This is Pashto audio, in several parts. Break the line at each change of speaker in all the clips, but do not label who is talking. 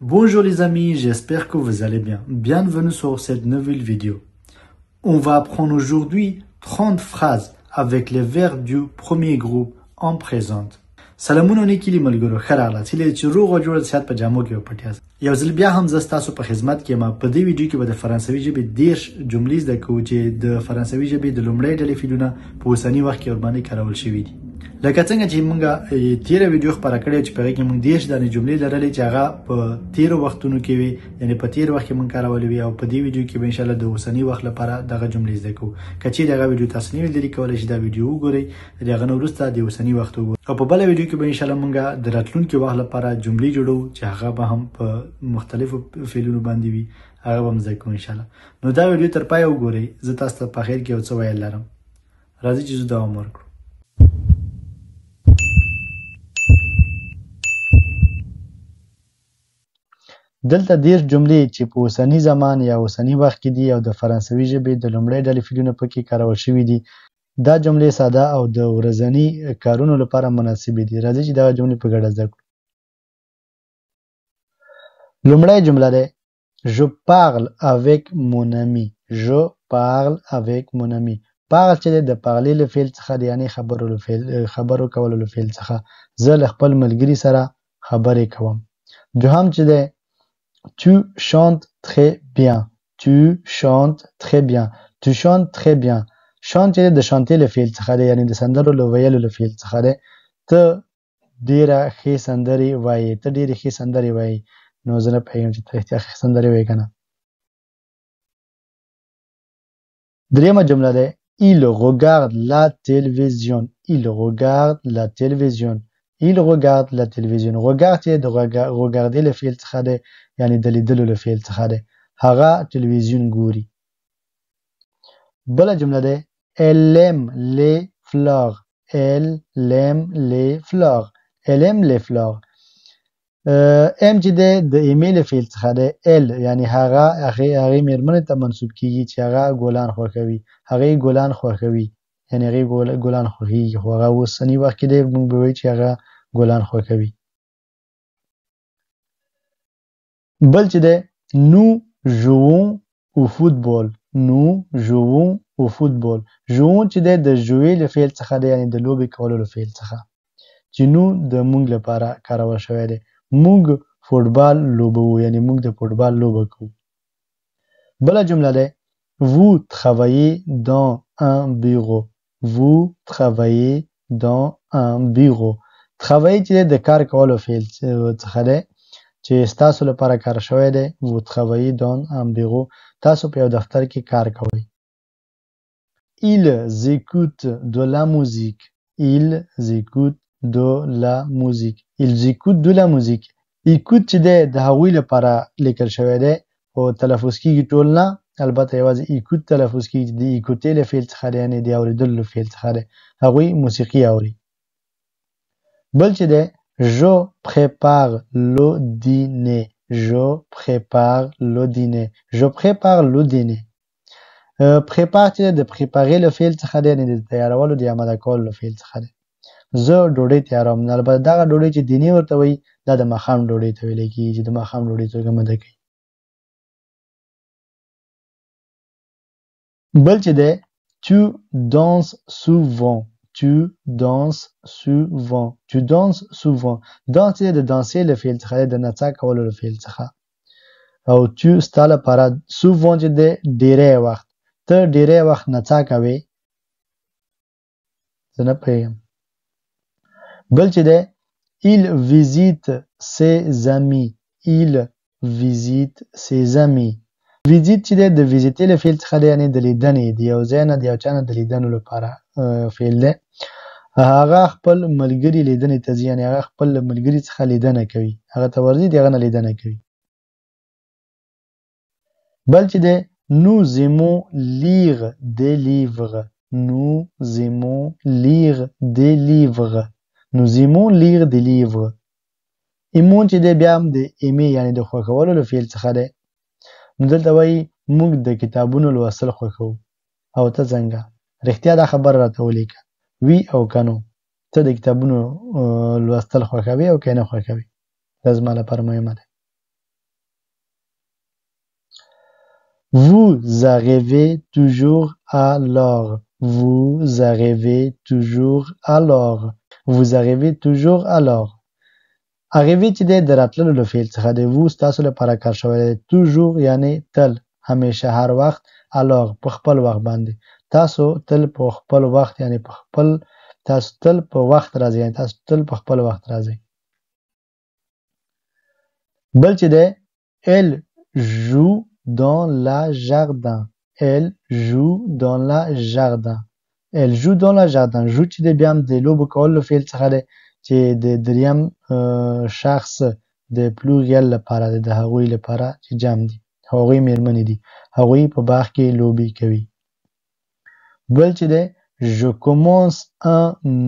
Bonjour les amis, j'espère que vous allez bien. Bienvenue sur cette nouvelle vidéo. On va apprendre aujourd'hui 30 phrases avec les verbes du premier groupe en présent. سلامونه نیکیلي ملګرو، ښه راغلاست. هیله ده چې روغ او جوړ د صحت په جامو کې وپټ یاست. یو ځل بیا هم زه ستاسو په خدمت کې یم. په دې ویډیو کې به د فرانسوي ژبې 30 جملې زده کوو چې د فرانسوي ژبې د لومړۍ ډلې فعلونه په اوسني وخت کې ورباندې کارول شوي دي. لکه څنګه چې موږ تیره ویډیو خپره کړې چې په هغې کې موږ 30 دانې جملې لرلې چې هغه په تیرو وختونو کې وي، یعنې په تیر وخت کې موږ کارولې وي، او په دې ویډیو کې به انشاءالله د اوسني وخت لپاره دغه جملې زده کوو. که چیرې هغه ویډیو تاسو نه وي لیدلې، کولی شئ دا ویډیو وګورئ، د هغه نه وروسته د اوسني وخت وګورئ. او په بله ویډیو کې به انشاءالله موږ د راتلونکي وخت لپاره جملې جوړوو چې هغه به هم په مختلفو فعلونو باندې وي، هغه به هم زده کوو انشاءالله. نو دا ویډیو تر پایه وګورئ، زه تاسو ته په اخر کې یو څه ویل لرم. راځئ چې زه دوام ورکړو. دلته 30 جملې چې په اوسني زمان یا اوسني وخت کې دي او د فرانسوي ژبې د لومړۍ ډلې فعلونه پکې کارول شوي دي. دا جملې ساده او د ورځني کارونو لپاره مناسبې دي. راځئ چې دغه جملې په ګډه زده کړو. لومړۍ جمله ده Je parle avec mon ami. Je parle avec mon ami. Parle چې دی د parler له فعل څخه دی، یعنې خبرو له فعل، خبرو کولو له فعل څخه. زه له خپل ملګري سره خبرې کوم. دوهم چې دی Tu chantes très bien. Tu chantes très bien. Tu chantes très bien. Chante چې دی د chanter له فعل څخه دی، یعنې د سندرو له ویلو له فعل څخه دی. ته ډېره ښې سندرې وایې، ته ډېرې ښې سندرې وایې. نو زه نه پوهېږم چې ته رښتیا ښې سندرې وایې که نه. درېیمه جمله ده Il regarde la télévision. Il regarde la télévision. Il regarde la télévision. Regarde چې د regarder له فعل څخه دی، یعنې د لیدلو له فعل څخه دی. هغه تلویزیون ګوري. بله جمله ده Elle aime les fleurs. Elle aime les fleurs. Elle aime les fleurs. aime چې دی د aimer له فعل څخه دی. Elle یعنې هغه، هغې مېرمنې ته منسوب کیږي چې هغه ګلان خوښوي. هغې ګلان خوښوي، یعنې هغې ګلان خوښیږي، خو هغه اوسني وخت کې دی، موږ به وایو چې هغه ګلان خوښوي. بل چې دی Nous jouons au football. Nous jouons au football. Jouons چې دی د jouer له فعل څخه دی، یعنې د لوبې کولو له فعل څخه، چې nous د موږ لپاره کارول شوی دی. موږ فوټبال لوبوو، یعنې موږ د فوټبال لوبه کوو. بله جمله ده Vous travaillez dans un bureau. Vous travaillez dans un bureau. Travailler چې دی د کار کولو فعل څخه دی چې ستاسو لپاره کار شوی دی. Vous travaillez dans un bureau. تاسو په یو دفتر کې کار کوئ. Ils écoutent de la musique. Ils écoutent de la musique. Ils écoutent de la musique. Écoute چې دی د هغوی لپاره لیکل شوی دی، خو تلفظ کیږي ټول نه، البته یوازې écoute تلفظ کیږي چې د écouter له فعل څخه دی، یعنې د اورېدلو له فعل څخه دی. هغوی موسیقي اوري. بل چې دی Je prépare le dîner. Je prépare le dîner. Je prépare le dîner. Prépare چې دی د préparer له فعل څخه دی، یعنې د تیارولو د آماده کولو له فعل څخه دی. زه ډوډۍ تیاروم. البته دغه ډوډۍ چې dîner ورته وایي دا د ماښام ډوډۍ ته ویل کېږي چې د ماښام ډوډۍ څوک آماده کوي. بل چې دی Tu danses souvent. Tu danses souvent. Tu danses souvent. Danse چې دی د danser له فعل څخه دی، د نڅا کولو له فعل څخه. او tu ستا لپاره souvent چې دی ډېری وخت، ته ډېری وخت نڅا کوې. زه نه پوهېږم. بل چې دی Il visite ses amis. Il visite ses amis. Visite چې دی د visiter له فعل څخه دی، یعنې د لیدنې، د یو ځای نه د یو چا نه د لیدنو لپاره فعل دی. هغه خپل ملګري لیدنې ته ځي، یعنې هغه خپل ملګري څخه لیدنه کوي، هغه ته ورځي د هغه نه لیدنه کوي. بل چې دی Nous aimons lire des livres. Nous aimons lire des livres. Nous aimons lire des livres. Aimons چې دی بیا هم د aimer یعنې د خوښولو له فعل څخه دی. نو دلته وایي موږ د کتابونو لوستل خوښوو. او ته څنګه؟ رښتیا دا خبره راته ولیکه، وي او که نو؟ ته د کتابونو لوستل خوښوې او که نه خوښوې؟ دا زما لپاره مهمه ده. Vous arrivez toujours à l'heure. Vous arrivez toujours à l'heure. Vous arrivez toujours à l'heure. Arriver چې دی د راتللو له فعل څخه دی، vous ستاسو لپاره کار شوی دی. toujours یعنی تل، همیشه، هر وخت، à l'heure په خپل وخت باندې. تاسو تل په خپل وخت یعنی په خپل، تاسو تل په وخت راځئ، یعنی تاسو تل په خپل وخت راځئ. بل چې دی elle joue dans la jardin. Elle joue dans la jardin. Elle joue dans la jardin. joue چې دی بیا هم د لوبو کولو له فعل څخه دی چې د دریم شخص د pluriel لپاره دی، د هغوی لپاره چې جمع دي، هغوی میرمنې دي، هغوی په باغ کې لوبې کوي. بل چې دی je commence un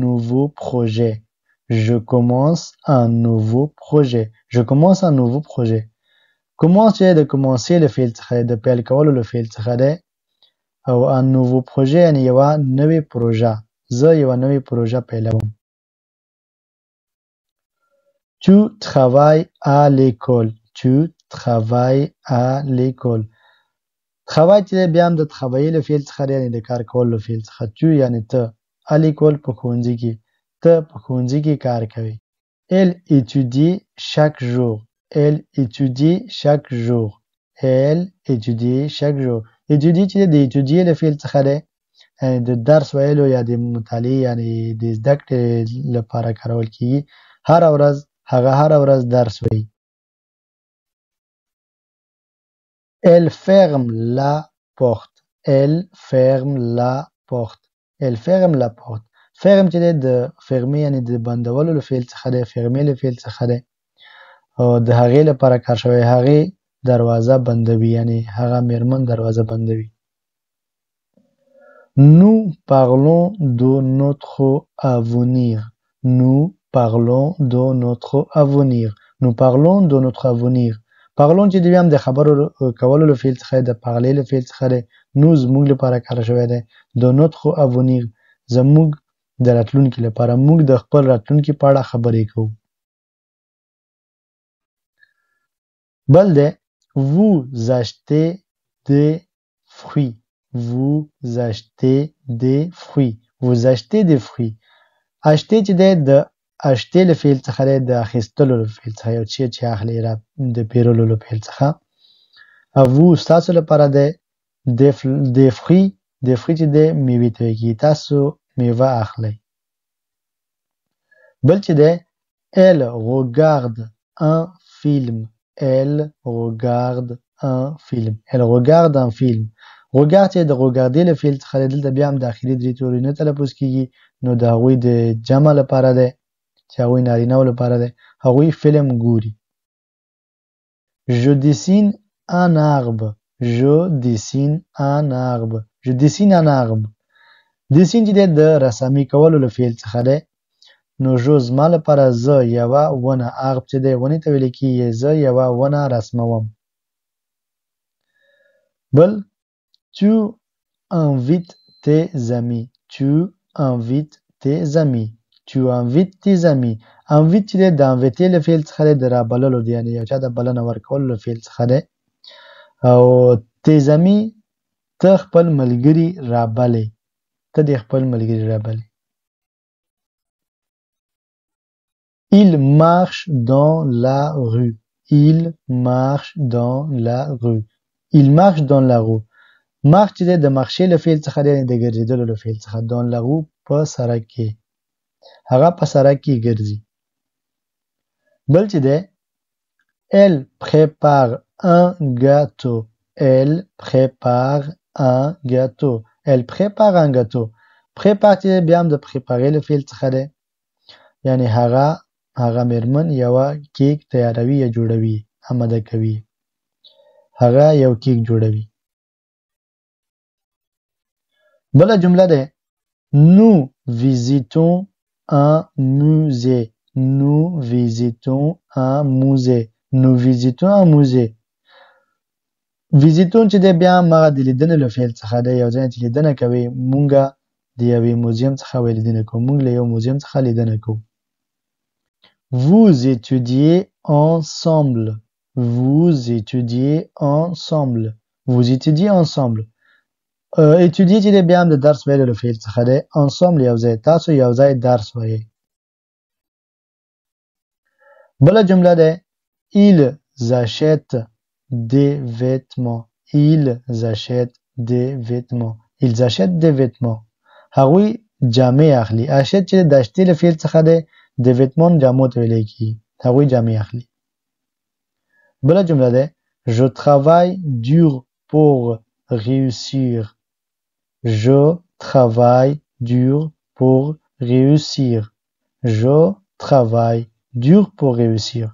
nouveau projet. Je commence un nouveau projet. Je commence un nouveau projet. Commence چې د commencer له فعل څخه دی، د پیل کولو له فعل څخه دی، او un nouveau projet یعنی یوه نوې پروژه، زه یوه نوې پروژه پیلوم. Tu travailles à l'école. Tu travailles à l'école. Travail چې دی بیا هم د travailler له فعل څخه دی، یعنی د کار کولو له فعل څخه. Tu یعنی ته، à l'école په ښوونځي کې، ته په ښوونځي کې کار کوې. Elle étudie chaque jour. Elle étudie chaque jour. Elle étudie chaque jour. Étudie چې دی د étudier له فعل څخه دی، یعنی د درس ویلو یا د مطالعې یعنی د زده کړې لپاره کارول کېږي. هره ورځ، هغه هره ورځ درس وایي. Elle ferme la porte. Elle ferme la porte. Elle ferme la porte. Ferme چې دی د fermer یعنی د بندولو له فعل څخه دی، fermer له فعل څخه دی، او د هغې لپاره کار شوی. هغې دروازه بندوي، یعنی هغه میرمن دروازه بندوي. Nous parlons de notre avenir. Nous parlons de notre avenir. Nous parlons de notre avenir. Parlons چې دی بیا هم د خبرو کولو له فعل څخه دی، د parler له فعل څخه دی. nous زموږ لپاره کار شوی دی. de notre avenir زموږ د راتلونکي لپاره، موږ د خپل راتلونکي په اړه خبرې کوو. بل دی vous achetez des fruits. Vous achetez des fruits. Vous achetez des fruits. Acheter چې دی د acheter له فعل څخه دی، د اخیستلو له فعل څخه، یو شی چې اخلي د پیرلو له فعل څخه. او vous ستاسو لپاره دی des fruits. Des fruits چې دی میوې ته ویل کېږي، تاسو میوه اخلئ. بل چې دی elle regarde un film. Elle regarde un film. Elle regarde un film. Regarde چې د regarder له فعل څخه دی، دلته بیا هم د اخري درې توري نه تلفظ کېږي، نو د هغوی د جمع لپاره دی چې هغوی نارینه لپاره دی، هغوی فلم ګوري. Je dessine un arbre. Je dessine un arbre. Je dessine un arbre. Dessine چې دی د رسامي کولو له فعل څخه دی، نو je زما لپاره زه یوه ونه، arbre چې دی ونې ته ویل کېږي، زه یوه ونه رسموم. بل tu invites tes amis. Tu invites tes amis. Tu invites tes amis. Invite چې دی د inviter له فعل څخه دی، د رابللو دی، یعنی یو چا ته بلنه ورکولو له فعل څخه دی. او tes amis ته خپل ملګري رابلې، ته دې خپل ملګري رابلې. Il marche dans la rue. Il marche dans la rue. Il marche dans la rue. Marche چې دی د marcher له فعل څخه دی، یعنی د ګرځېدلو له فعل څخه. Dans la rue په سړک کې، هغه په سړک کې ګرځي. بل چې دی elle prépare un gâteau. Elle prépare un gâteau. Elle prépare un gâteau. Prépare چې دی بیا هم د préparer له فعل څخه دی، یعنی هغه میرمن یوه کیک تیاروي یا جوړوي، آماده کوي، هغه یو کیک جوړوي. بله جمله ده nous visitons un musée. Nous visitons un musée. Nous visitons un musée. Visitons چې دی بیا هم هغه د لیدنې له فعل څخه دی، یو ځای چې لیدنه کوي، مونږه د یوې موزیم څخه وی لیدنه کوو، مونږ له یو موزیم څخه لیدنه کوو. Vous étudiez ensemble. Vous étudiez ensemble. Vous étudiez ensemble. Étudier چې دی بیا هم د درس ویلو له فعل څخه دی. Ensemble یو ځای، تاسو یو ځای درس وایئ. بله جمله ده Ils achètent des vêtements. Ils achètent des vêtements. Ils achètent des vêtements. هغوی جامې اخلي. Achète چې د acheter له فعل څخه دی، د vêtements جامو ته ویل کېږي. هغوی جامې اخلي. بله جمله ده Je travaille dur pour réussir. Je travaille dur pour réussir. Je travaille dur pour réussir.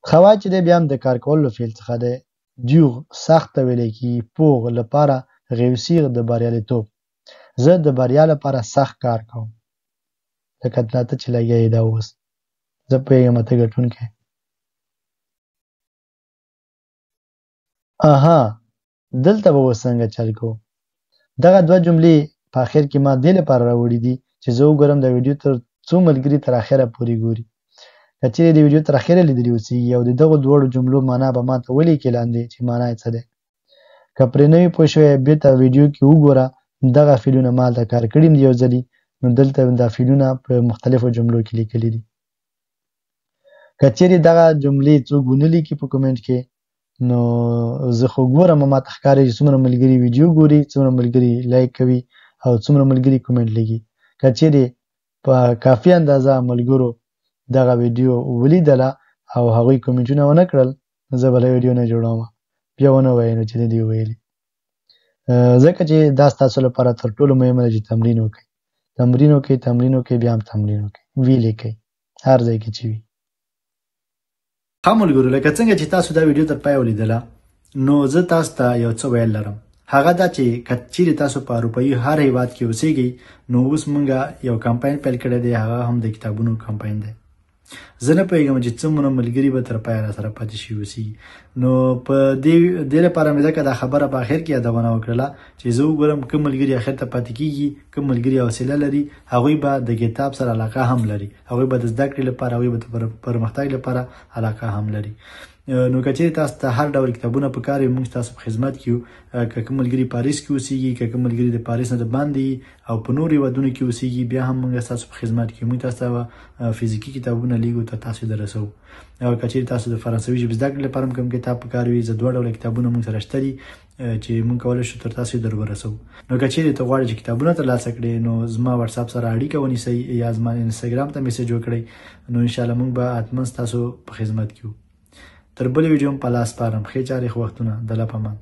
Travail چې دی بیا هم د کار کولو له فعل څخه دی. Dur سخت ته ویل کېږي، pour لپاره، réussir د بریالیتوب. زه د بریا لپاره سخت کار کوم. لکه دا ته چې لګیا یې دا اوس، زه پوهېږم ته ګټونکی. اها، دلته به اوس څنګه چل کوو؟ دغه دوه جملې په اخر کې ما دې لپاره راوړي دي چې زه وګورم دا ویډیو تر څو ملګري تر اخره پورې ګوري. که چیرې د ویډیو تر اخره لیدلي اوسېږي او د دغو دواړو جملو معنا به ما ته ولیکې لاندې چې معنا یې څه دی. که پرې نه وي پوه شوی بېرته ویډیو کې وګوره، دغه فعلونه ما هلته کار کړي دي یو ځلي، نو دلته دا فعلونه په مختلفو جملو کې لیکلي دي. که چیرې دغه جملې څوک ونه لیکي په کومنټ کې، نو زه خو ګورم ما ته ښکاري چې څومره ملګري ویډیو ګوري، څومره ملګري لایک کوي او څومره ملګري کومنټ لیکي. که چیرې په کافي اندازه ملګرو دغه ویډیو ولیدله او هغوی کومنټونه ونه کړل، زه بله ویډیو نه جوړوم، بیا ونه وایم چې نه دي ویلي، ځکه چې دا ستاسو لپاره تر ټولو مهمه ده چې تمرین وکړئ، تمرین وکړئ، تمرین وکړئ، بیا هم تمرین وکړئ، ویلیکئ هر ځای کې چې وي.
ښه ملګرو، لکه څنګه چې تاسو دا ویډیو تر پایه ولیدله، نو زه تاسو ته یو څه ویل لرم. هغه دا چې که چیرې تاسو په اروپایي هر هیواد کې اوسیږئ، نو اوس مونږ یو کمپاین پیل کړی دی، هغه هم د کتابونو کمپاین دی. زه نه پوهېږم چې څومره ملګري به تر پایه را سره پاتې شي اوسېږي. نو په دې لپاره مې ځکه دا خبره په اخر کې یادونه وکړله چې زه وګورم کوم ملګري اخر ته پاتې کېږي، کوم ملګري حوصله لري، هغوی به د کتاب سره علاقه هم لري، هغوی به د زده کړې لپاره، هغوی به د پرمختګ لپاره علاقه هم لري. نو که چیرې تاسو ته هر ډول کتابونه په کار وي، موږ ستاسو په خدمت کې یو. که کوم ملګري پاریس کې اوسېږي، که کوم ملګري د پاریس نه د باندې او په نورو هېوادونو کې اوسېږي، بیا هم موږ ستاسو په خدمت کې یو. موږ تاسو ته فزیکي کتابونه لیږو ته تاسو درسوو. او که چیرې تاسو د فرانسوي ژبې زده کړې لپاره هم کوم کتاب په کار وي، زه دوه ډوله کتابونه موږ سره شته دي چې موږ کولی شو تر تاسو در ورسوو. نو که چیرې ته غواړې چې کتابونه ترلاسه کړې، نو زما واتساپ سره اړیکه ونیسئ یا زما انستګرام ته میسج وکړئ، نو انشاءالله موږ به حتما ستاسو په خدمت کې یو. تر بلې ویډیو هم په لاس سپارم. ښې چارې، ښه وختونه، د الله په امان.